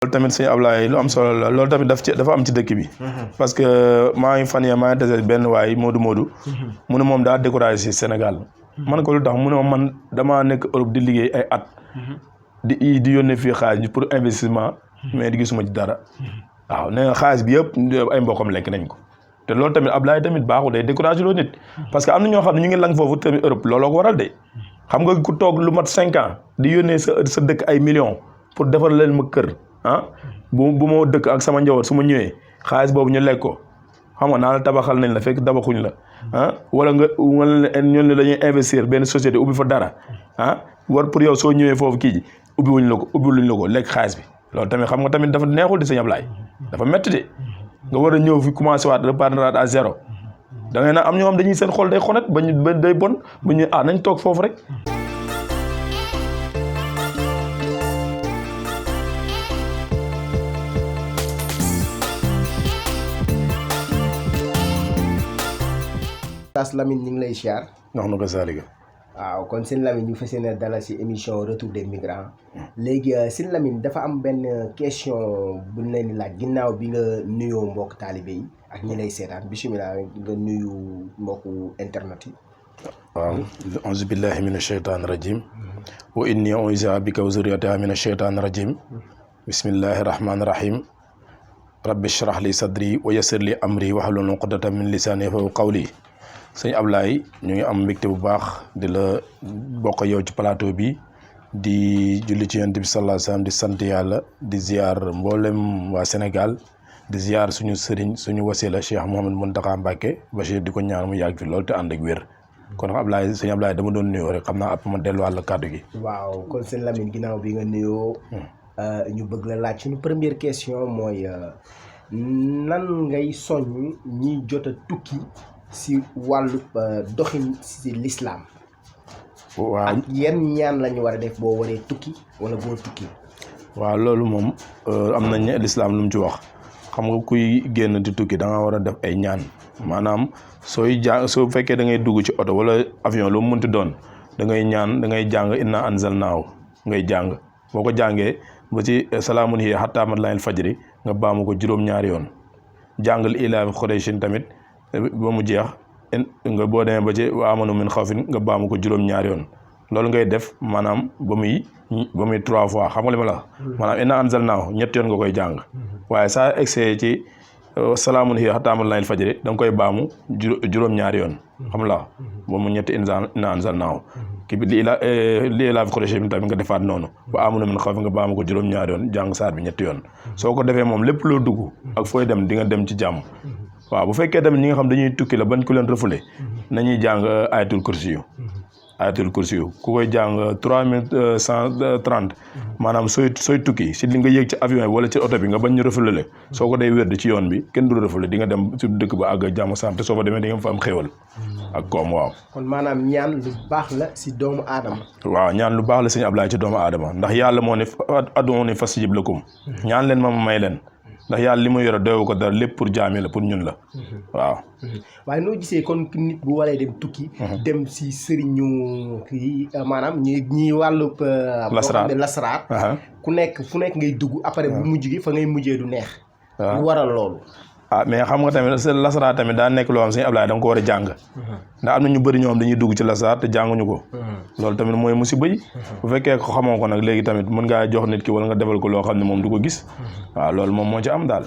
loolu tamit sëñ Ablaye lu am solo la loolu tamit dafa am ci dëkk bi. parce que maa ngi fan yii maa ngi tase benn waay Modou mu ne moom daa découragé si Sénégal. man ko lu tax mu ne man damaa nekk Europe di liggéey ay at. di yónnee fii xaalis pour investissement. mais di gisuma ci dara. waaw nee na xaalis bi yëpp ay mbokkam lekk nañ ko. te loolu tamit Ablaye tamit baaxul day découragé loo nit. parce que am na ñoo xam ne ñu ngi lang foofu tamit Europe looloo ko waral de. xam nga ku toog lu mat 5 ans di yónnee sa dëkk ay millions pour defar leen ma kër. bu ma dëkk ak sama njaboot su ma ñëwee xaalis boobu ñu lekk ko xam nga naa la tabaxal nañ la fekk tabaxuñ la wala ñoon ne dañuy investir benn société ubbi fa dara war pour yow soo ñëwee foofu kii ji ubbiwuñ la ko lekk xaalis bi loolu tamit xam nga tamit dafa neexul di sëñ Ablaye dafa métti de nga war a ñëw fi commencé waat reprendre à zéro da ngay naan am ñoo xam dañuy seen xol day xonet ba day bon bu ñu nañ toog foofu rek. Oustaz Lamine ñu ngi lay siyaar. wax na ko Saliga. waaw kon sëñ Lamine ñu fas yéene dalal si émission retour des migrants léegi sëñ Lamine dafa am benn question bu ñu leen di laaj ginnaaw bi nga nuyoo mbokk taalibe yi ak ñi lay seetaan bisimilah nga nuyu mbokku internet yi. waaw auzu billahi min asheytaan rajim wa inni u'iizuha bika wa zurriyataha min asheytaan rajim bismillahi rahmaani rahim rabbi shrah li sadri wa yassir li amri wahlul uqdatan min lisani yafqahu qawli. sëñ Ablaye ñu ngi am mbégte bu baax di la bokk yow ci plateau bi di julli ci Yonent bi sallallahu alayhi wasallam di sant yàlla di ziar mboolem waa Sénégal di ziar suñu sëriñ suñu wasila Cheikh Mouhamed Mountakha Mbacké Bachir di ko ñaan mu yàgg fi loolu te ànd ak wér. kon Ablaye sëñ Ablaye dama doon nuyoo rek xam naa après ma delluwaat la kàddu gi. waaw kon sëñ Lamine ginnaaw bi nga nuyoo. ñu bëgg la laaj suñu première question mooy nan ngay soññ ñiy jot a tukki. si wàllu doxin si l'islam. waaw ak yenn ñaan lañu war a def boo waree tukki wala boo tukki. waaw loolu moom am nañ l'islam lu mu ci wax xam nga kuy génn di tukki da nga war a def ay ñaan maanaam soo fekkee da ngay dugg ci oto wala avion lu mu mënti doon da ngay ñaan da ngay jàng inna anzalnaahu ngay jàng boo ko jàngee ba ci salaamun hiya hattaa matla'il fajri nga baamu ko juróom-ñaari yoon jàngal ilaafi Qurayshin tamit. ba mu jeex nga boo demee ba ci wa amanu min xawfin nga baamu ko juróom-ñaari yoon loolu ngay def maanaam ba muy 3 fois xam nga li ma la maanaam inna anzalnaahu ñett yoon nga koy jàng waaye saa egsee ci salaamun hiya hattaa matla'il fajri da nga koy baamu juróom-ñaari yoon xam la ba mu ñetti inna anzalnaahu ki bi li ilaafi Qurayshin tamit nga defaat noonu wa amanu min xawfin nga baamu ko juróom-ñaari yoon jàng saar bi ñetti yoon soo ko defee moom lépp loo dugg ak fooy dem di nga dem ci jàmm. waaw bu fekkee tamit ñi nga xam dañuy tukki la bañ ku leen refoulé nañuy jàng ayatul kursi yu ku koy jàng 3130 maanaam sooy tukki si li nga yéeg ci avion bi wala ci oto bi nga bañ ñu refoulé la soo ko day wérdi ci yoon bi kenn du refoulé di nga dem si dëkk ba àgg jàmm saam te soo fa demee di nga fa am xéwal ak koom waaw. kon maanaam ñaan lu baax la si doomu aadama. waaw ñaan lu baax la sëñ Ablaye ci doomu aadama ndax yàlla moo ne ud'uuni fastajib lakum ñaan leen ma may leen. ndax yàlla li mu yore doyoo ko dara lépp pour jaami la pour ñun la waaw. waaye noo gisee kon nit bu waree dem tukki. dem si sëriñu kii maanaam ñi wàllu. lasaraar ku nekk fu nekk ngay dugg après bu mujj gi fa ngay mujjee du neex. lu waral loolu. mais xam nga tamit lasaraar tamit daa nekk loo xam sëñ Ablaye da nga ko war a jàng. ndax am na ñu bëri ñoom dañuy dugg ci lasaraar te jànguñu ko. loolu tamit mooy musiba yi. bu fekkee ko xamoo ko nag léegi tamit mën ngaa jox nit ki wala nga defal ko loo xam ne moom du ko gis. waaw loolu moom moo ci am daal.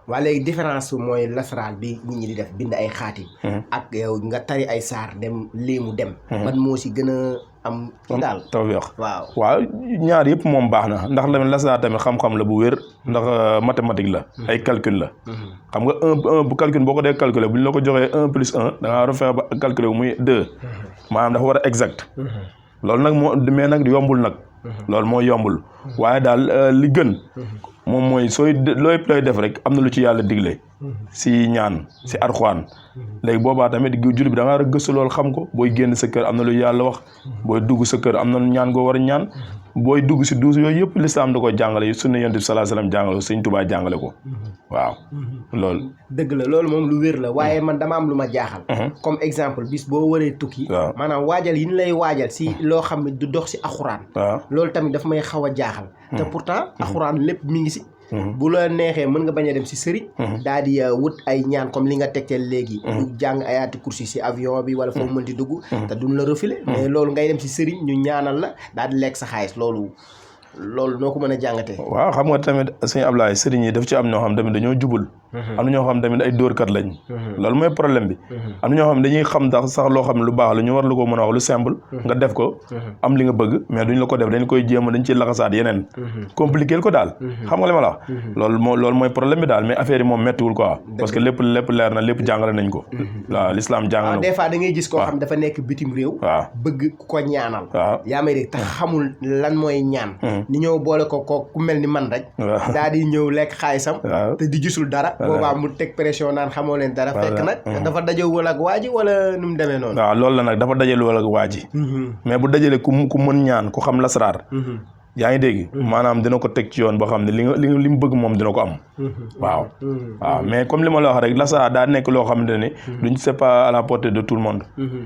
waa léegi différence mooy lasaraar bi nit ñi di def bind ay xaati. ak yow nga tari ay saar dem léemu dem. ban moo si gën a am. daal tawfeex waaw ñaar yëpp moom baax na ndax tamit lasaraar tamit xam-xam la bu wér ndax mathématique la ay calcul la. xam nga bu calcul boo ko dee calculer bu ñu la ko joxee 1 plus 1 da ngaa war a fexe ba calculer muy 2 maanaam dafa war a exact. loolu nag mais nag yombul nag. loolu moo yombul waaye daal li gën moom mooy looy def rek am na lu ci yàlla digle si ñaan si Alxuraan léegi boobaa tamit jullit bi da nga war a gëstu loolu xam ko booy génn sa kër am na lu yàlla wax booy dugg sa kër am na ñaan goo war a ñaan booy dugg si duus yooyu yëpp lislaam da ko jàngale sunna Yonent bi sallallahu alayhi wasallam jàngale ko Sëñ Tuubaa jàngale ko waaw loolu dëgg la loolu moom lu wér la waaye man dama am lu ma jaaxal comme exemple bis boo waree tukki maanaam waajal yi ñu lay waajal si loo xam ne du dox si Alxuraan loolu tamit daf may xaw a jaaxal te pourtant Alxuraan lépp mi ngi si bu la neexee mën nga bañ a dem si sëriñ daal di wut ay ñaan comme li nga tegteel léegi du jàng ayaati kursi si avion bi wala foofu mënti dugg te duñ la refiler mais loolu ngay dem si sëriñ ñu ñaanal la daal di lekk sa xaalis loolu noo ko mën a jàngatee. waaw xam nga tamit sëñ Ablaye sëriñ yi daf ci am ñoo xam tamit dañoo jubul. am na ñoo xam tamit ay dóorkat lañ. loolu mooy problème bi. am na ñoo xam dañuy xam sax loo xam ne lu baax la ñu war la ko mën a wax lu simple. nga def ko am li nga bëgg mais duñ la ko def dañ koy jéem dañ ciy laxasaat yeneen. compliqué ko daal. xam nga li ma la wax. loolu mooy problème bi daal mais affaire yi moom méttiwul quoi. parce que lépp leer na lépp jàngale nañ ko. waaw l'islam jàngale na ko. des fois da ngay gis koo xam dafa nekk bitim réew. waaw bëgg ku ko ñaanal. waaw yaa may dégg tax xamul lan mooy ñaan. ni ñëw boole ko ku mel ni man rek. daal di ñëw lekk xaalisam. te di gisul dara. boobaa mu teg pression naan xamoo leen dara. fekk nag dafa dajewul ak waa ji wala nu mu demee noonu. waaw loolu la nag dafa dajewul ak waa ji. mais bu dajale ku mën ñaan ku xam lasraar. yaa ngi dégg maanaam dina ko teg ci yoon boo xam ne li mu bëgg moom dina ko am. waaw mais comme li ma la wax rek lasraar daa nekk loo xamante ne duñ c'est pas à la portée de tout le monde.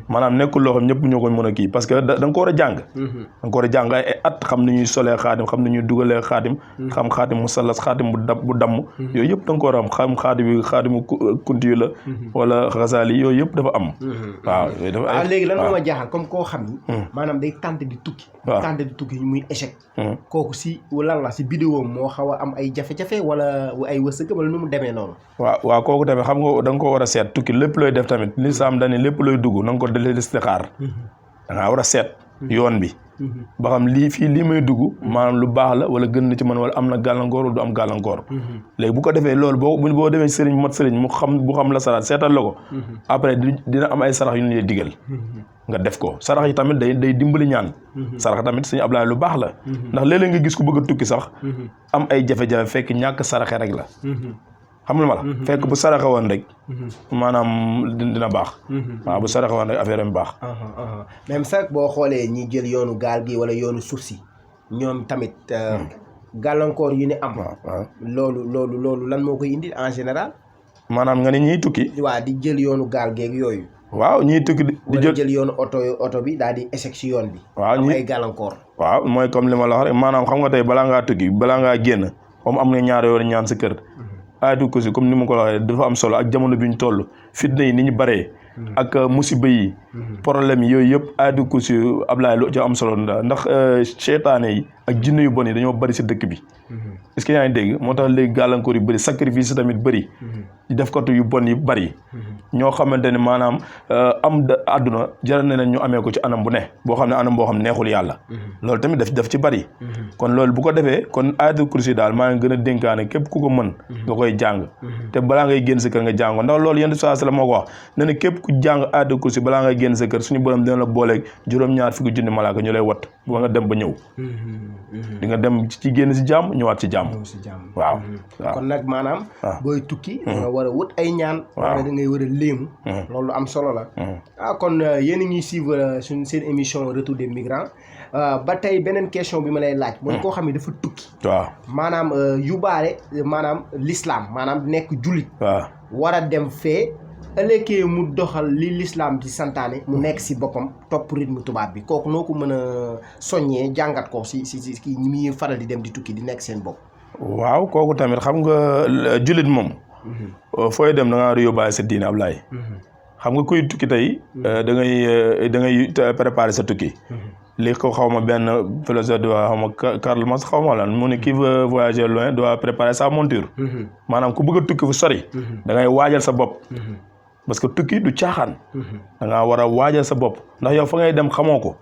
maanaam nekkul loo xam ñëpp ñoo ko mën a kii parce que da nga ko war a jàng. da nga ko war a jàng ay at xam ni ñuy solee xaatim xam ni ñuy dugalee xaatim. xam xaatim mu sallas xaatim bu damm. yooyu yëpp da nga ko war a am xam xaatimu kunti yu la. wala xasaali yooyu yëpp dafa am. waaw yooyu dafa ay léegi lan moo ma jaaxal comme koo xam ni. maanaam day tenter di tukki. tenter di tukki muy échec. kooku si lan la si vidéo moo xaw a am ay jafe-jafe wala ay wërsëg wala nu mu demee noonu. waaw kooku tamit xam nga da nga ko war a seet tukki lépp looy def tamit lislaam dañ ne lépp looy dugg na nga ko listixaar. da ngaa war a seet yoon bi. ba xam lii may dugg maanaam lu baax la wala gën na ci man wala am na gàllankoor wala du am gàllankoor. léegi bu ko defee loolu boo demee sëriñ bu mat sëriñ bu xam la saraat seetal la ko. après dina am ay sarax yu ñu lay digal. nga def ko sarax yi tamit day dimbali ñaan. sarax tamit suñu Ablaye lu baax la. ndax léeg-léeg nga gis ku bëgg a tukki sax. am ay jafe-jafe fekk ñàkk saraxe rek la. xam nga ma la fekk bu saraxe woon rek. maanaam dina baax. waaw bu saraxe woon rek affaire am baax. même sax boo xoolee ñi jël yoonu gaal gi wala yoonu suuf si ñoom tamit gàllankoor yu ne am. loolu lan moo koy indi en général. maanaam nga ne ñiy tukki. waa di jël yoonu gaal geeg yooyu. waaw ñiy tukki di jël yoonu oto bi daal di échec si yoon bi. waaw am ay gàllankoor. waaw mooy comme li ma la wax rek maanaam xam nga tey balaa ngaa tukki balaa ngaa génn comme am nga ñaari yoon ñaan sa kër. ayatul kursi comme ni ma ko waxee dafa am solo ak jamono bi ñu toll fitna yi ni ñu baree. ak musiba yi. problème yi yooyu yëpp ayatul kursi Ablaye lu ci am solo ndax seytaane yi ak jinne yu bon yi dañoo bari si dëkk bi. est-ce que yaa ngi dégg moo tax léegi gàllankoor yu bëri sacrifice tamit bëri. def katu yu bon yu bëri. ñoo xamante ne maanaam àdduna jaral na leen ñu amee ko ci anam bu ne boo xam ne anam boo xam ne neexul yàlla. loolu tamit daf ci bëri. kon loolu bu ko defee kon ayatul kursi daal maa ngi gën a dénkaane képp ku ko mën. nga koy jàng. te balaa ngay génn sa kër nga jàng ndax loolu yenn saa la moo ko wax ne ne képp ku jàng ayatul kursi balaa ngay génn sa kër suñu borom dina la booleeg juróom-ñaar fukki junni malaaka ñu lay wat ba nga dem ba ñëw. di nga dem ci génn si jàmm ñëwaat ci jàmm. waaw kon nag maanaam. booy tukki. nga war a wut ay ñaan. waaw da ngay war a léemu. loolu am solo la. kon yéen a ngi suivre seen émission retour des migrants ba tey beneen question bi ma lay laaj. mooy koo xam ne dafa tukki. waaw maanaam yóbbaale maanaam l'islam maanaam nekk jullit. waaw war a dem fee. ëllëgee mu doxal li l'islam di santaane mu nekk si boppam topp rythme tubaab bi kooku noo ko mën a soññee jàngat ko si kii ñi muy faral di dem di tukki di nekk seen bopp. waaw kooku tamit xam nga jullit moom. fooy dem da ngaa war a yóbbaale sa diine Ablaye. xam nga kuy tukki tey. da ngay préparer sa tukki. li ko xaw ma benn philosophe doit xaw ma Karl Marx xaw ma lan mu ne qui veut voyager loin doit préparer sa monture. maanaam ku bëgg a tukki fu sori. da ngay waajal sa bopp. parce que tukki du caaxaan. da ngaa war a waajal sa bopp ndax yow fa ngay dem xamoo ko.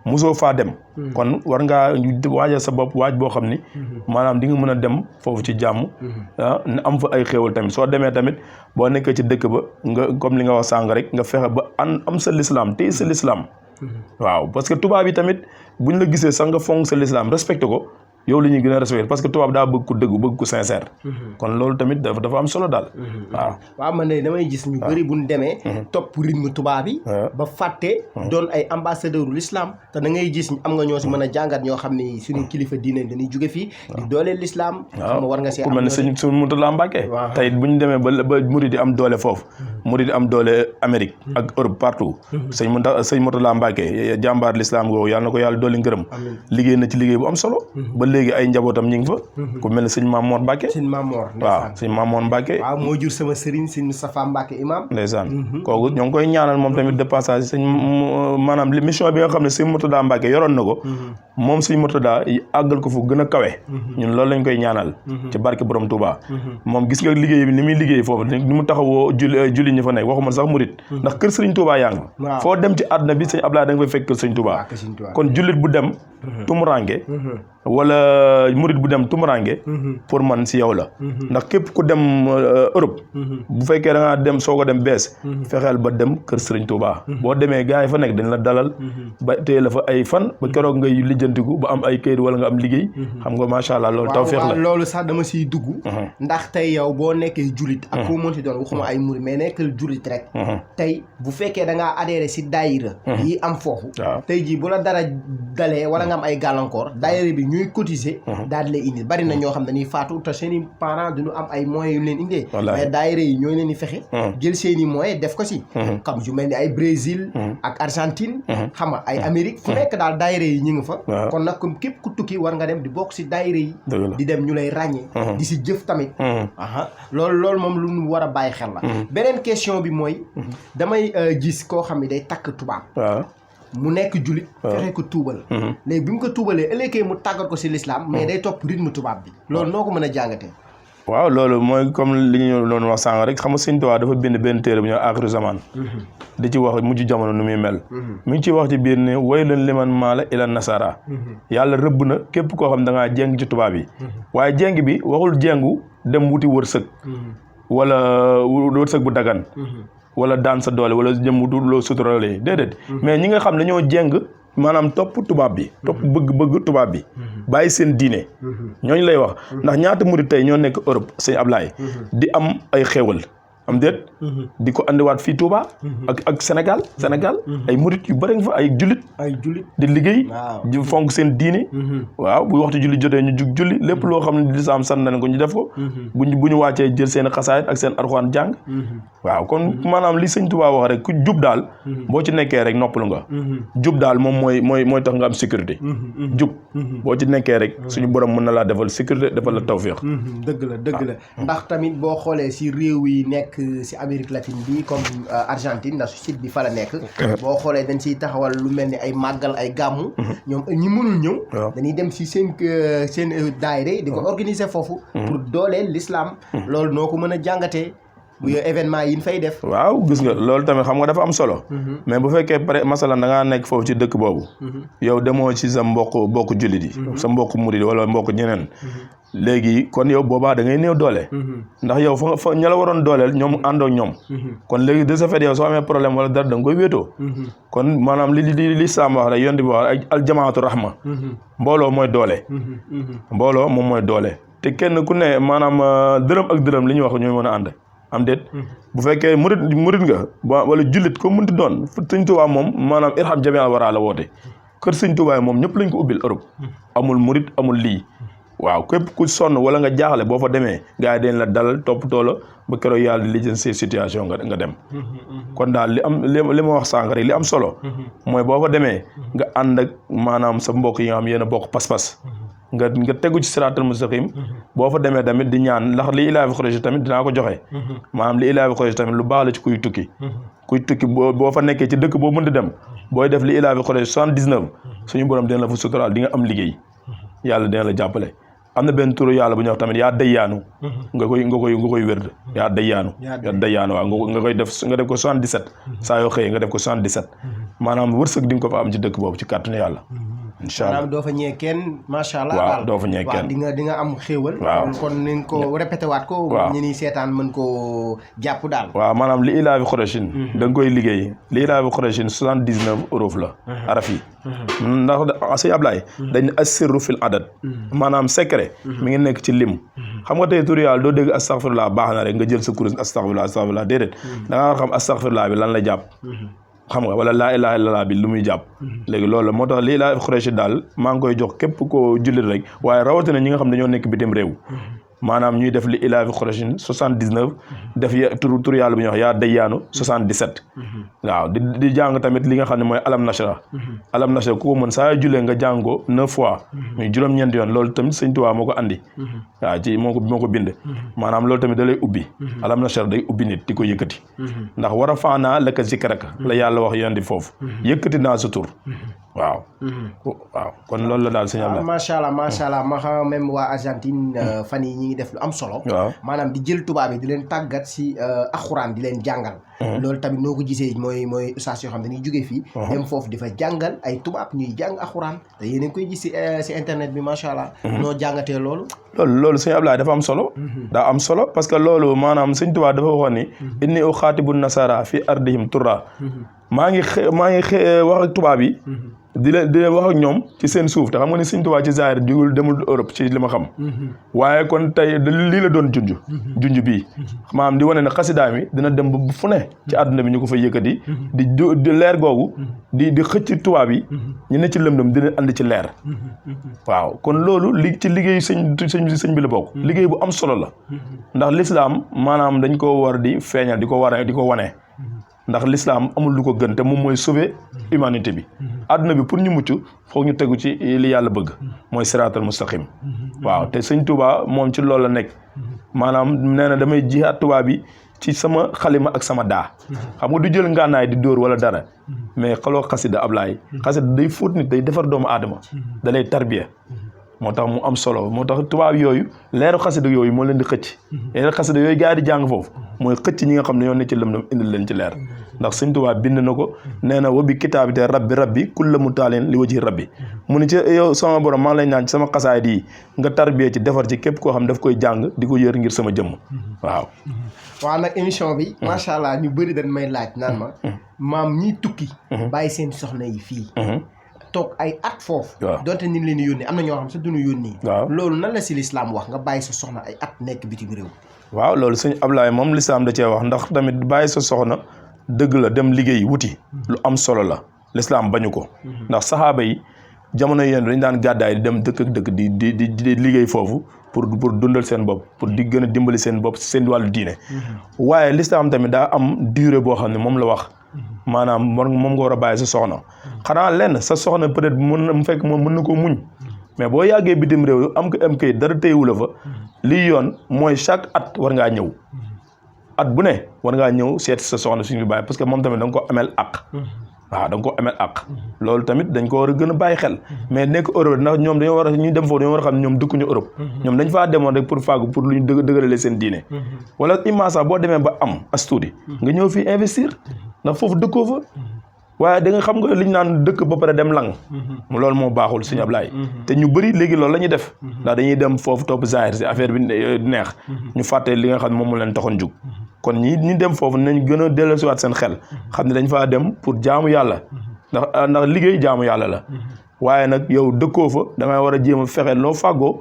mosoo faa dem. kon war ngaa waajal sa bopp waaj boo xam ni. maanaam di nga mën a dem foofu ci jàmm. am fa ay xéewal tamit soo demee tamit boo nekkee ci dëkk ba nga comme li nga wax sàng rek nga fexe ba am sa lislaam téye sa lislaam. waaw parce que tubaab yi tamit buñ la gisee sax nga fonk sa lislaam respecté ko. yow la ñuy gën a respecté parce que tubaab daa bëgg ku dëggu bëgg ku sincère. kon loolu tamit dafa am solo daal. waaw man de damay gis ñu bëri bu ñu demee. topp rythme tubaab yi. ba fàtte. doon ay ambassadeur u l'islam te da ngay gis am nga ñoo si mën a jàngat ñoo xam ni suñu kilifa diine dañuy jóge fii. di dooleel l'islam. xam nga war nga see am ku mel ne sëñ Mourtada Mbacké. tey bu ñu demee ba murid di am doole foofu. murid di am doole Amérique. ak Europe partout. sëñ Mourtada Mbacké jàmbaar l'islam googu yàlla na ko yàlla doole ngërëm. liggéey na ci liggéey bu am solo. ba léegi ay njabootam ñu ngi fa ku mel ne sëñ Mamour Mbacke sëñ Mamour waaw sëñ Mamour Mbacke waaw moo jur sama sëriñ sëñ Moustapha Mbacke imam ndeysaan kooku ñoo ngi koy ñaanal moom tamit de passage sëñ maanaam mission bi nga xam ne sëñ Murtada Mbacke yoroon na ko moom sëñ Murtada àggal ko fu gën a kawe ñun loolu lañ koy ñaanal ci barke borom Touba moom gis nga liggéey bi ni muy liggéey foofu ni mu taxawoo julli ñi fa nekk waxuma sax murit ndax kër sëriñ Touba yaa ngi foo dem ci àdduna bi sëñ Abdoulaye da nga fay fekk kër sëñ Touba kon jullit bu dem tumurange wala murit bu dem tumurange pour man si yow la ndax képp ku dem Europe bu fekkee da ngaa dem soo ko dem bees fexeel ba dem kër sëriñ Touba boo demee gars yi fa nekk dañ la dalal ba téye la fa ay fan ba keroog ngay lijjantiku ba am ay këyit wala nga am liggéey xam nga macha allah loolu tawfeex la loolu sax dama siy dugg ndax tey yow boo nekkee jullit ak koo mënti doon waxuma ay murit mais nekkal jullit rek tey bu fekkee da ngaa adhéré si daayira yi am foofu tey jii bu la dara dalee wala nga am ay gàllankoor daayira bi ñuy cotiser daal di lay indil bari na ñoo xam dañuy faatu te seen i parents duñu am ay moyens yu leen indee mais daayira yi ñooy leen di fexe jël seen i moyens def ko si comme yu mel ni ay Brésil ak Argentine xam nga ay Amérique fu nekk daal daayira yi ñu ngi fa kon nag comme képp ku tukki war nga dem di bokk si daayira yi di dem ñu lay ràññee di si jëf tamit loolu moom lu ñu war a bàyyi xel la beneen question bi mooy damay gis koo xam ne day takk tubaab mu nekk julit fexe ko tuubal léegi bi mu ko tuubalee ëllëgee mu tàggat ko si l'islam mais day topp rythme tubaab bi loolu noo ko mën a jàngatee waaw loolu mooy comme li ñu doon wax sànq rek xam nga Sëñ Tuubaa dafa bind benn téere bu ñëw aaxiru zaman di ci wax mujj jamono nu muy mel mi ngi ciy wax ci biir ne waylun liman maala ila nasara yàlla rëbb na képp koo xam da ngaa jéng ci tubaab yi waaye jéng bi waxul jéngu dem wuti wërsëg wala wërsëg bu dagan wala daan sa doole wala jëm wutu loo suturalee déedéet mais ñi nga xam ne ñoo jéng maanaam topp tubaab bi topp bëgg tubaab bi bàyyi seen diine ñooñu lay wax ndax ñaata murit tey ñoo nekk Europe sëñ Ablaye di am ay xéewal am déet di ko andiwaat fii Touba ak Sénégal ay murit yu bëri nga fa ay jullit di liggéey di fonk seen diine waaw bu waxtu julli jotee ñu jug julli lépp loo xam ne lislaam sant nañ ko ñu def ko bu ñu wàccee jël seen xasaayit ak seen Alxuraan jàng waaw kon maanaam li sëñ Touba wax rek ku jub daal boo ci nekkee rek noppalu nga jub daal moom mooy tax nga am sécurité jub boo ci nekkee rek suñu borom mën na laa defal sécurité defal la tawféex dëgg la ndax tamit boo xoolee si réew yi nekk si Amérique latine bi comme Argentine ndax site bi fa la nekk boo xoolee dañ siy taxawal lu mel ni ay màggal ay gàmmu ñoom ñi mënul ñëw dañuy dem si seen daayira di ko organiser foofu pour dooleel l'islam loolu noo ko mën a jàngatee bu événement yi ñu fay def waaw gis nga loolu tamit xam nga dafa am solo mais bu fekkee pare masalan da ngaa nekk foofu ci dëkk boobu yow demoo ci sa mbokk jullit yi sa mbokk murid wala mbokk ñeneen léegi kon yow boobaa da ngay néew doole ndax yow fa ña la waroon dooleel ñoom àndoo ñoom kon léegi de ce fait yow soo amee problème wala dara da nga koy wéetoo kon maanaam li saam wax rek yonent bi wax rek al jamaatu rahma mbooloo mooy doole mbooloo moom mooy doole te kenn ku ne maanaam dërëm ak dërëm li ñuy wax ñooy mën a ànd am déet bu fekkee murit nga wala jullit ko mënti doon sëñ Tuubaa moom maanaam irham jami al wara la woote kër sëñ Tuubaa moom ñëpp lañ ko ubbil Europe amul murit amul lii waaw képp ku sonn wala nga jaaxle boo fa demee gars yi dañ la dalal toppatoo la ba keroog yàlla di lijjanti seen situation nga dem kon daal li ma wax sànq rek li am solo mooy boo fa demee nga ànd ak maanaam sa mbokk yi nga xam yéen a bokk pas-pas nga tegu ci siraatal mustaqim boo fa demee tamit di ñaan ndax li ilaahi Quraysh tamit dinaa ko joxe maanaam li ilaahi Quraysh tamit lu baax la ci kuy tukki boo fa nekkee ci dëkk boo mën di dem booy def li ilaahi Quraysh 79 suñu borom dina la fa suturaal di nga am liggéey yàlla dina la jàppale am na benn turu yàlla bu ñuy wax tamit yaa dayyaanu nga koy wérd yaa dayyaanu waaw nga def ko 77 saa yoo xëyee nga def ko 77 maanaam wërsëg di nga ko fa am ci dëkk boobu ci kàttanu yàlla incha allah maanaam doo fa ñëwee kenn macha allah. waaw doo fa ñëwee kenn di nga am xéewal. waaw kon nañ ko répété waat ko. waaw ñi ni seetaan mën koo jàpp daal. waaw maanaam li ilaahi Qurayshin da nga koy liggéey li ilaahi Qurayshin 79 euros la. araf yi. ndax sëñ Ablaye. dañ ne assirru fil adad. maanaam secret. mi ngi nekk ci lim. xam nga tey tur yàlla doo dégg astaghfirullah baax na rek nga jël sa kurus astaghfirullah déedéet da nga war a xam astaghfirullah bi lan la jàpp. xam nga wala laa ilaaha illallaah bi lu muy jàpp léegi loolu la moo tax lii laa Quraysh daal maa ngi koy jox képp koo jullit rek waaye rawatina ñi nga xam ne dañoo nekk bitim réew maanaam ñuy def li ilaafi Qurayshin 79 def tur yàlla bu ñuy wax yaa dayyaanu 77 waaw di jàng tamit li nga xam ne mooy alam nashra ku ko mën saa yu jullee nga jàng ko 9 fois muy juróom-ñeenti yoon loolu tamit Sëñ Tuubaa moo ko andi waaw ci moo ko bind maanaam loolu tamit da lay ubbi alam nashra day ubbi nit di ko yëkkati ndax war a faanaa laka zikraka la yàlla wax yoon di foofu yëkkati naa sa tur waaw kon loolu la daal sëñ Ablaye macha allah ma xam même waa Argentine fan yi ñi ngi def lu am solo maanaam di jël tubaab yi di leen tàggat si alxuraan di leen jàngal loolu tamit noo ko gisee mooy ustaas yoo xam ne dañuy jógee fii dem foofu di fa jàngal ay tubaab ñuy jàng alxuraan te yéen a ngi koy gis si internet bi macha allah noo jàngatee loolu sëñ Ablaye dafa am solo daa am solo parce que loolu maanaam sëñ Tuubaa dafa waxoon ni inni uxaatibu nasara fi ardihim turra maa ngi wax ak tubaab yi di leen wax ak ñoom ci seen suuf te xam nga ni Sëñ Tuubaa ci zaahir demul Europe ci li ma xam waaye kon tey lii la doon junj bii maanaam di wane ne xasidaa mi dina dem ba fu ne ci àdduna bi ñu ko fa yëkkati di leer googu di xëcc tubaab yi ñu ne ci lëndëm dina andi ci leer waaw kon loolu ci liggéey sëñ bi la bokk liggéey bu am solo la ndax lislaam maanaam dañ ko war di feeñal di ko wane ndax l'islam amul lu ko gën te moom mooy sauver humanité bi àdduna bi pour ñu mucc foog ñu tegu ci li yàlla bëgg mooy siraatal mustaqim waaw te sëñ Touba moom ci loolu la nekk maanaam nee na damay jihaat tubaab bi ci sama xalima ak sama daa xam nga du jël ngànnaay di dóor wala dara mais xaloo xasida Ablaay xasida day fóot nit day defar doomu aadama da lay tarbiya moo tax mu am solo moo tax tubaab yooyu leeru xasida yooyu moo leen di xëcc leeru xasida yooyu gars yi di jàng foofu mooy xëcc ñi nga xam ne ñoo ne ci lëndëm indil leen ci leer ndax sëñ tubaab bind na ko nee na wa bi kitaabi te rabbi kulla mu taaleen li waji rabbi mu ni ci yow sama borom maa ngi lay ñaan ci sama xasaayid yi nga tarbiyee ci defar ci képp koo xam daf koy jàng di ko yër ngir sama jëmm waaw nag émission bi macha allah ñu bëri dañ may laaj naan ma maam ñiy tukki bàyyi seen soxna yi fii toog ay at foofu donte ni leen yónnee am na ñoo xam sa duñu yónnee loolu nan la si lislaam wax nga bàyyi sa soxna ay at nekk bitim réew waaw loolu sëñ Ablaye moom lislaam da cee wax ndax tamit bàyyi sa soxna dëgg la dem liggéey wuti lu am solo la lislaam bañu ko ndax saxaaba yi jamono yéen dañ daan gàddaay di dem dëkk ak dëkk di liggéey foofu pour dundal seen bopp pour di gën a dimbali seen bopp seen wàllu diine waaye lislaam tamit daa am durée boo xam ne moom la wax maanaam moom nga war a bàyyi sa soxna xanaa lenn sa soxna peut-être mu fekk moom mën na ko muñ mais boo yàggee bitim réew am kay dara téyewu la fa lii yoon mooy chaque at war ngaa ñëw at bu ne war ngaa ñëw seet sa soxna suñu bàyyi parce que moom tamit da nga ko amel àq waaw da nga ko amel àq loolu tamit dañ ko war a gën a bàyyi xel mais nekk Europe ndax ñoom dañoo war a ñu dem foofu dañoo war a xam ne ñoom dëkkuñu Europe ñoom dañ faa demoon rek pour fàggu pour lu ñu dëgërale seen diine wala immense sax boo demee ba am as tuuti nga ñëw fii investir ndax foofu dëkkoo fa waaye da nga xam nga liñ naan dëkk ba pare dem lang loolu moo baaxul sëñ Ablaye te ñu bëri léegi loolu la ñuy def ndax dañuy dem foofu topp zahir si affaire bi neex ñu fàtte li nga xam ne moom mu leen taxoon jug kon ñi dem foofu nañ gën a delloosiwaat seen xel xam ne dañ faa dem pour jaamu yàlla ndax liggéey jaamu yàlla la waaye nag yow dëkkoo fa da ngay war a jéem a fexe loo fàggoo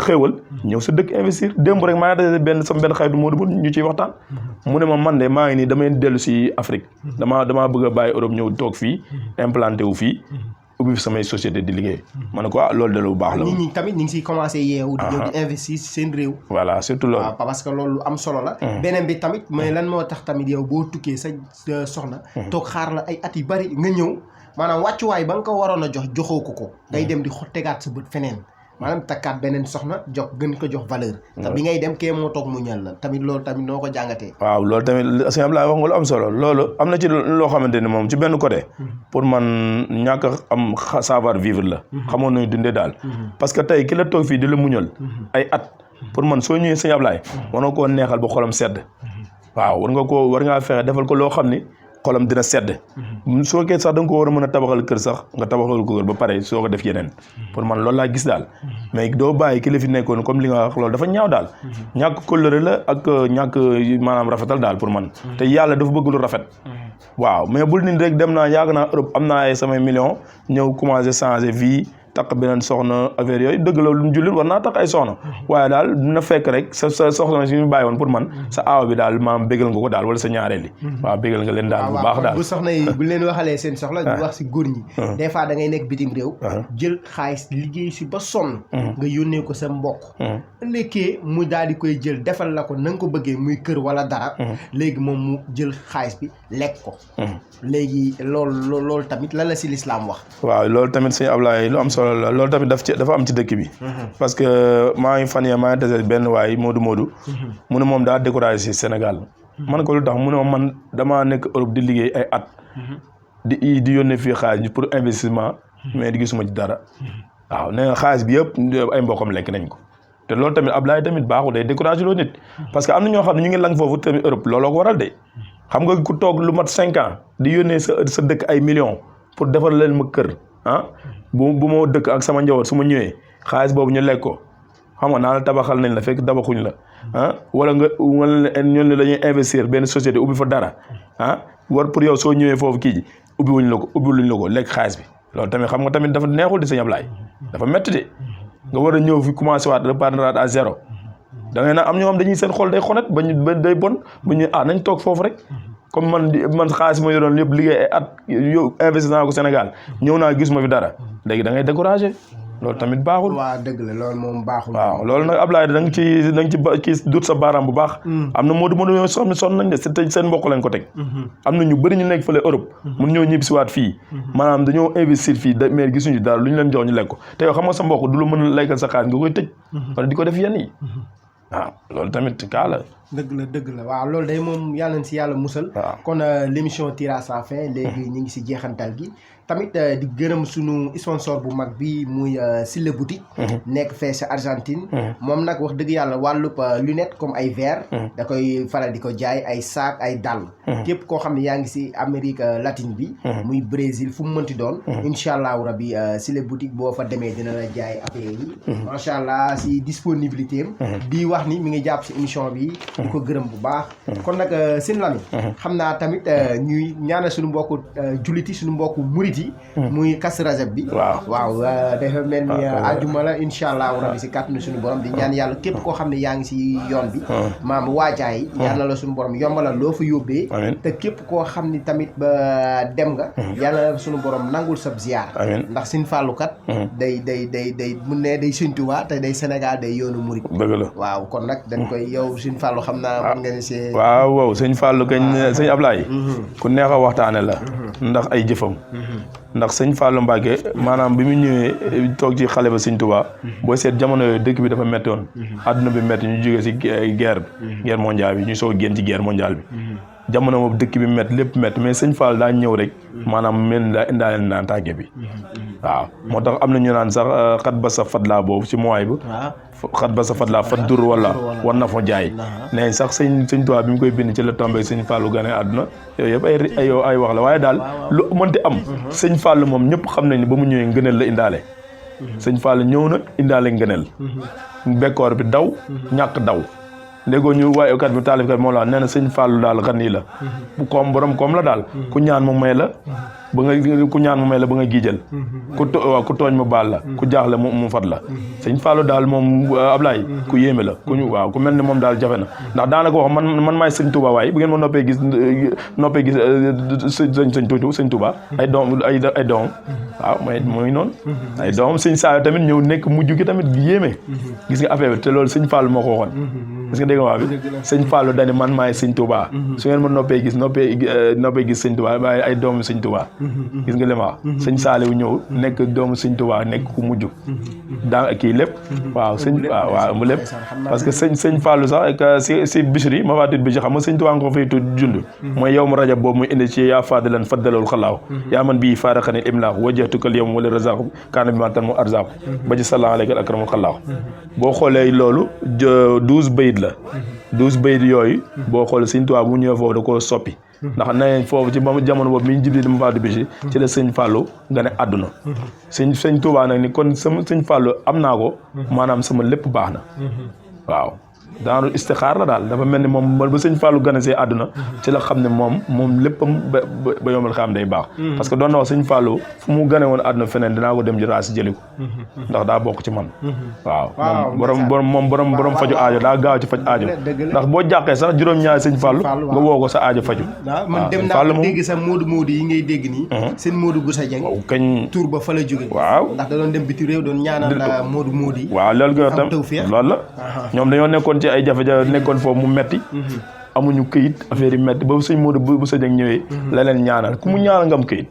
xéewal ñëw sa dëkk investir démb rek maa ngi benn xaytu moo du ñu ciy waxtaan mu ne ma man de maa ngi nii damay dellu si Afrique damaa bëgg a bàyyi Europe ñëw toog fii implanté wu fii ubbi fi samay société di liggéey ma ne ko loolu de lu baax la nit ñi tamit ñu ngi siy commencé yeewu di ñëw di investir si seen réew voilà surtout loolu parce que loolu am solo la beneen bi tamit mais lan moo tax tamit yow boo tukkee sa soxna toog xaar la ay at yu bari nga ñëw maanaam wàccuwaay ba nga ko waroon a joxoo ko ngay dem di tegaat sa bët feneen maanaam takkaat beneen soxna gën ko jox valeur te bi ngay dem kee moo toog mu ñal la tamit loolu tamit noo ko jàngatee waaw loolu tamit sëñ Ablaye wax nga lu am solo loolu am na ci loo xamante ni moom ci benn côté pour man ñàkk am savoir vivre la xamoon nañu dundee daal parce que tey ki la toog fii di la muñal ay at pour man soo ñëwee sëñ Ablaye war nga koo neexal ba xolam sedd waaw war ngaa fexe defal ko loo xam ni xolam dina sedd soo kee sax da nga ko war a mën a tabaxal kër sax nga tabaxal ko kër ba pare soo ko def yeneen pour man loolu laa gis daal mais doo bàyyi ki la fi nekkoon comme li nga wax loolu dafa ñaaw daal ñàkk kóllëre la ak ñàkk maanaam rafetal daal pour man te yàlla dafa bëgg lu rafet waaw mais bul nit rek dem naa yàgg naa Europe am naa ay samay millions ñëw commencé changer vie takk beneen soxna affaire yooyu dëgg la lu jullit war naa takk ay soxna waaye daal na fekk rek sa soxna si ñu bàyyi woon pour man sa aaw bi daal maam bégal nga ko daal wala sa ñaareel li waaw bégal nga leen daal bu baax daal bu soxna yi bu leen waxalee seen soxla ñu wax si góor ñi des fois da ngay nekk bitim réew jël xaalis liggéey si ba sonn nga yónnee ko sa mbokk ëllëgee mu daal di koy jël defal la ko na nga ko bëggee muy kër wala dara léegi moom mu jël xaalis bi lekk ko léegi loolu tamit lan la si lislaam wax waaw loolu tamit suñu Ablaye lu am solo la loolu tamit dafa am ci dëkk bi parce que maa ngi fan yee maa ngi tase benn waay Modou mu ne moom daa découragé si Sénégal man ko lu tax mu ne man damaa nekk Europe di liggéey ay at di yónnee fii xaalis pour investissement mais di gisuma ci dara waaw nee nga xaalis bi yëpp ay mbokkam lekk nañ ko te loolu tamit Ablaye tamit baaxul day découragé loo nit parce que am na ñoo xam ne ñu ngi lang foofu tamit Europe looloo ko waral de xam nga ku toog lu mat 5 ans di yónnee sa dëkk ay millions pour defar leen ma kër bu ma dëkk ak sama njaboot su ma ñëwee xaalis boobu ñu lekk ko xam nga naa la tabaxal nañ la fekk tabaxuñ la wala ñun ne dañuy investir benn société ubbi fa dara war pour yow soo ñëwee foofu kii ji ubbiwuñ la ko lekk xaalis bi loolu tamit xam nga tamit dafa neexul di Sëñ Ablaye dafa métti de nga war a ñëw fi commencé waat reprendre à zéro da ngay naan am ñoo xam dañuy seen xol day xonet ba day bon ba ñu nañ toog foofu rek comme man xaalis ma yoroon yëpp liggéey ay at yow investissement ko Sénégal ñëw naa gis ma fi dara léegi da ngay découragé loolu tamit baaxul. waaw dëgg la loolu moom baaxul. waaw loolu nag Ablaye da nga ci kii dut sa baaraam bu baax. am na Modou yoo xam ne sonn nañ de seen mbokk lañ ko teg. am na ñu bëri ñu nekk fële Europe. mun ñëw ñibbi si waat fii. maanaam dañoo investir fii mais gisuñu dara lu ñu leen jox ñu lekk ko te yow xam nga sa mbokk du lu mën a lekkal sa xaalis nga koy tëj. wala di ko def yenn yi. waaw loolu tamit kaa la. dëgg la waaw loolu day moom yàlla na si yàlla musal. kon l'émission tire à sa fin léegi ñu ngi si jeexantal gi. tamit di gërëm sunu sponsor bu mag bi muy Silla boutique nekk fee sa Argentine moom nag wax dëgg yàlla wàllub lunette comme ay verre da koy faral di ko jaay ay sac ay dàll képp koo xam ne yaa ngi si Amérique latine bi muy Brésil fu mu mënti doon incha allahu rabi Silla boutique boo fa demee dina la jaay affaire yi macha allah si disponibilité am di wax ni mi ngi jàpp si émission bi di ko gërëm bu baax kon nag Sëñ Lamine xam naa tamit ñuy ñaanal suñu mbokku julliti suñu mbokku murit muy Kazu Rajab bi waaw dafa mel ni àjjuma la incha allahu rabi si kàttanu suñu borom di ñaan yàlla képp koo xam ne yaa ngi si yoon bi maam waajaay yàlla la suñu borom yombalal loo fa yóbbee te képp koo xam ni tamit ba dem nga yàlla la suñu borom nangul sab ziar ndax Sëñ Fallu kat day mun ne day Sëñ Tuubaa te day Sénégal day yoonu murit dëgg la waaw kon nag dañ koy yow Sëñ Fallu xam naa mën nga ne see waaw Sëñ Fallu kañ Sëñ Ablaye ku neex a waxtaane la ndax ay jëfam ndax Sëñ Fallou Mbacké maanaam bi mu ñëwee toog ci xale ba Sëñ Touba booy seet jamono yooyu dëkk bi dafa métti woon adduna bi métti ñu jógee si guerre mondiale bi ñu soog génn ci guerre mondiale bi jamono boobu dëkk bi métti lépp métti mais Sëñ Fallou daa ñëw rek maanaam mel daa indaale naan tàgge bi waaw moo tax am na ñu naan sax xat ba sa fadlaa boobu ci mooy bu xat ba sa fadlaa fat dur wala war na fa jaay ne sax Sëñ Touba bi mu koy bind ci la tombé Sëñ Fallou gane àdduna yooyu yëpp ay wax la waaye daal lu mënti am Sëñ Fallou moom ñëpp xam nañ ni ba mu ñëwee ngëneel la indaale Sëñ Fallou ñëw na indaale ngëneel bekkoor bi daw ñàkk daw léegoo ñu waaye kat bi taalifkat moom la nee na Sëñ Fallou daal xan yi la bu koom borom koom la daal ku ñaan mu may la ba nga giijal ku tooñ mu baal la ku jaaxle mu fat la Sëñ Fallou daal moom Ablaye ku yéeme la ku mel ni moom daal jafe na ndax daanaka wax man maay Sëñ Touba waaye bu ngeen ma noppee gis Sëñ Touba ay doom waaw mooy noonu ay doom Sëñ Saayo tamit ñëw nekk mujj gi tamit yéeme gis nga affaire bi te loolu Sëñ Fallou moo ko waxoon gis nga dégg nga waa bi Sëñ Fallou dani man maay Sëñ Touba su ngeen ma noppee gis Sëñ Touba waaye ay doomu Sëñ Touba gis nga li ma wax Sëñ Saaliw ñëw nekk doomu Sëñ Touba nekk ku mujj daa kii lépp waaw waaw mu lépp parce que Sëñ Fallou sax si Bichri ma faatut bi ci xam nga Sëñ Touba nga ko fay tudd jund mooy yow mu rajab boobu muy indi ci yaa fadilan faddalul xalaaw yaa man bii faaraxani imlaax wajjahtukal yawm wala razaqu kaana bi ma tan mu arzaqu ba ci sallallahu alayhi akramul xalaaw boo xoolee loolu 12 bayit la 12 bayit yooyu boo xoolee Sëñ Touba bu ñëwee foofu da koo soppi ndax nañ foofu ci jamono boobu mi ñu jibli dama faatu Bichri ci la Sëñ Fallou nga ne àdduna Sëñ Touba nag ni kon sama Sëñ Fallou am naa ko maanaam sama lépp baax na waaw daanaka istixaar la daal dafa mel ni moom ba sëñ Fallou gane see àdduna ci la xam ne moom léppam ba yombal xam day baax parce que doon na wax sëñ Fallou fu mu gane woon àdduna feneen dinaa ko dem jëraasi jëli ko ndax daa bokk ci man waaw moom borom faju aajo daa gaaw ci faj aajo ndax boo jàqee sax juróom-ñaari sëñ Fallou nga woo ko sa aajo faju waaw man dem naa ko dégg sax Moodu yi ngay dégg nii seen Moodu Boussa Dieng kañ tur ba fa la jóge waaw ndax da doon dem biti réew doon ñaanal Moodu yi waaw loolu nga tam loolu la ñoom dañoo nekkoon ci ay jafe-jafe nekkoon foofu mu metti amuñu këyit affaire yi metti ba sëñ Modou bu sa jëng ñëwee la leen ñaanal ku mu ñaanal nga am këyit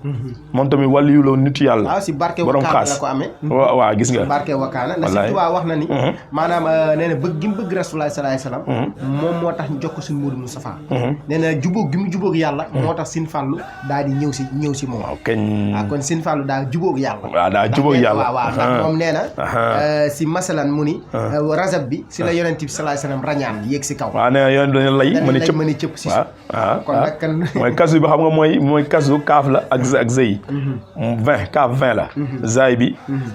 moom tamit wàllu yu la nitu yàlla waaw si barke wakaana la ko amee waaw gis nga barke wakaana na si Tuubaa wax na ni maanaam nee na bëgg gi mu bëgg Rasulullah sallallahu alayhi wasallam moom moo tax ñu jox ko suñ Modou Moustapha nee na jubóog gi mu jubóog yàlla moo tax Sëñ Fallu daal di ñëw si moom waaw kon Sëñ Fallu daal jubóog yàlla waaw daa jubóog yàlla waaw ndax moom nee na si masalan mu ni rajab bi si la yonent bi sallallahu alayhi wasallam rañaan yéeg si kaw waaw nee na yoon dañu lay mën a cëpp si waaw kon nag kan mooy kasu bi xam nga mooy kasu kaaf la ak zëy 20 kaaf 20 la zaay bi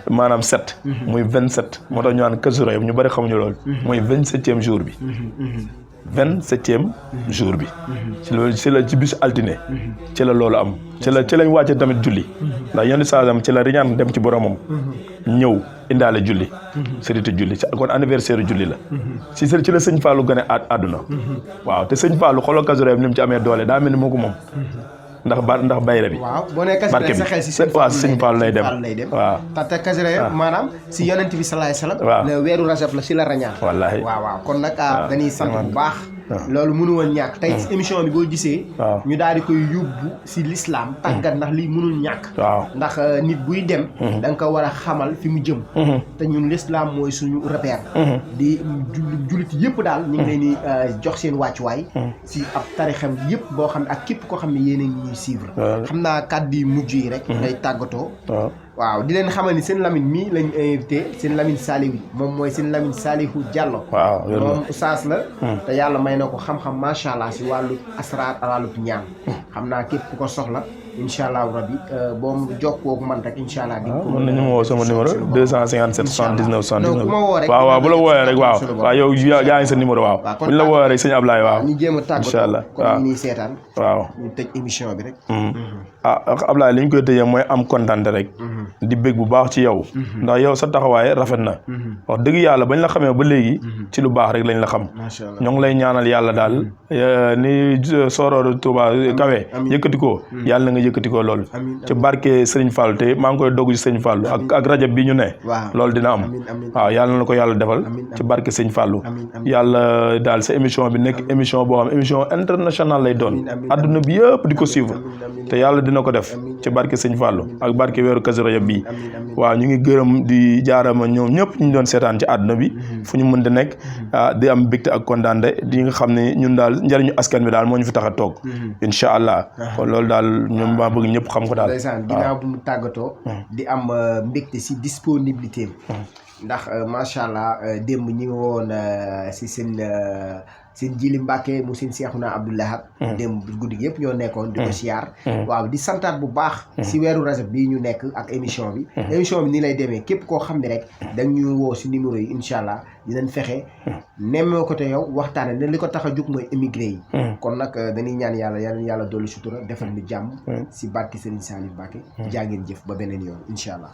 maanaam 7 muy 27 moo tax ñu naan kasu rayam ñu bari xamuñu loolu mooy 27e jour bi 27e jour bi ci la ci bisu altine ci la loolu am ci lañ wàcce tamit julli ndax yenn saasam ci la riñaan dem ci boromam ñëw indaale julli sërite julli kon anniversaire julli la ci la sëñ Fallou gane àdduna waaw te sëñ Fallou xoolal Kazu Rajab ni mu ci amee doole daa mel ni moo ko moom ndax bayra bi waaw boo nee Kazu Rajab sa xel si sëñ Fallou lay dem waaw te Kazu Rajab maanaam si yonent bi sallallahu alayhi wasallam le weeru rajab la si la rañaan wallaahi waaw kon nag dañuy sant bu baax loolu mënu woon ñàkk tey émission bi boo gisee ñu daal di koy yóbbu si l'islam tàggat ndax lii mënul ñàkk ndax nit buy dem da nga ko war a xamal fi mu jëm te ñun l'islam mooy suñu repère di jullit yëpp daal ñu ngi leen di jox seen wàccuwaay si ab tarixam yëpp boo xam ne ak képp koo xam ne yéen a ngi ñuy suivre xam naa kàddu yi mujj yi rek day tàggatoo waaw di leen xamal ni seen Lamine mii lañ invité seen Lamine Saliou moom mooy seen Lamine Saliou Diallo moom oustaz la te yàlla may na ko xam-xam macha allah si wàllu asraar wàllu ñaan xam naa képp ku ko soxla incha allah rabi boo mu jokkoo ak man rek incha allah. mën nañu ma woo sama numéro 257 79 79. ku ma woo rek waaw bu la wooyee rek waaw yow yaa ngi sa numéro waaw. bu ñu la wooyee rek sëñ Ablaye waaw. ñu jéem a tàggatoo incha allah comme ni ñuy seetaan. waaw ñu tëj émission bi rek. Ablaye li ñu koy tëjee mooy am kontaan rek. di bég bu baax ci yow. ndax yow sa taxawaay rafet na. wax dëgg yàlla bañ la xamee ba léegi. ci lu baax rek lañ la xam. macha allah ñoo ngi lay ñaanal yàlla daal ni Soror Touba kawe yëkkati ko yàlla na nga yëkkati ko lool ci barke Serigne Fall te maa ngi koy dogg ci Serigne Fall ak rajab bi ñu ne loolu dina am waaw yàlla na ko yàlla defal ci barke Serigne Fall yàlla daal sa émission bi nekk émission boo xam émission internationale lay doon adduna bi yëpp di ko suivre te yàlla dina ko def ci barke Serigne Fall ak barke weeru Kazu Rajab bi waaw ñu ngi gërëm di jaarama ñoom ñëpp ñu doon seetaan ci àdduna bi fu ñu mën di nekk di am bégte ak kontaante di nga xam ne ñun daal njëriñu askan bi daal moo ñu fi tax a toog incha allah kon loolu daal ñoom maa bëgg ñëpp xam ko daal. ndeysaan ginnaaw bu mu tàggatoo di am mbégte si disponibilité ndax macha allah démb ñi ngi woon si seen Jili Mbàkke mu seen Seexuna Abdoulahat démb guddi gi yëpp ñoo nekkoon di ko siyaar waaw di santaat bu baax si weeru rajab bii ñu nekk ak émission bi nii lay demee képp koo xam ne rek dañu woo si numéro yi incha allah dinañ fexe nemmee ko te yow waxtaane ne li ko tax a jóg mooy émigré yi kon nag dañuy ñaan yàlla dolli sutura defal ñu jàmm si barke Serigne Saliou Mbàkke jaa ngeen jëf ba beneen yoon incha allah.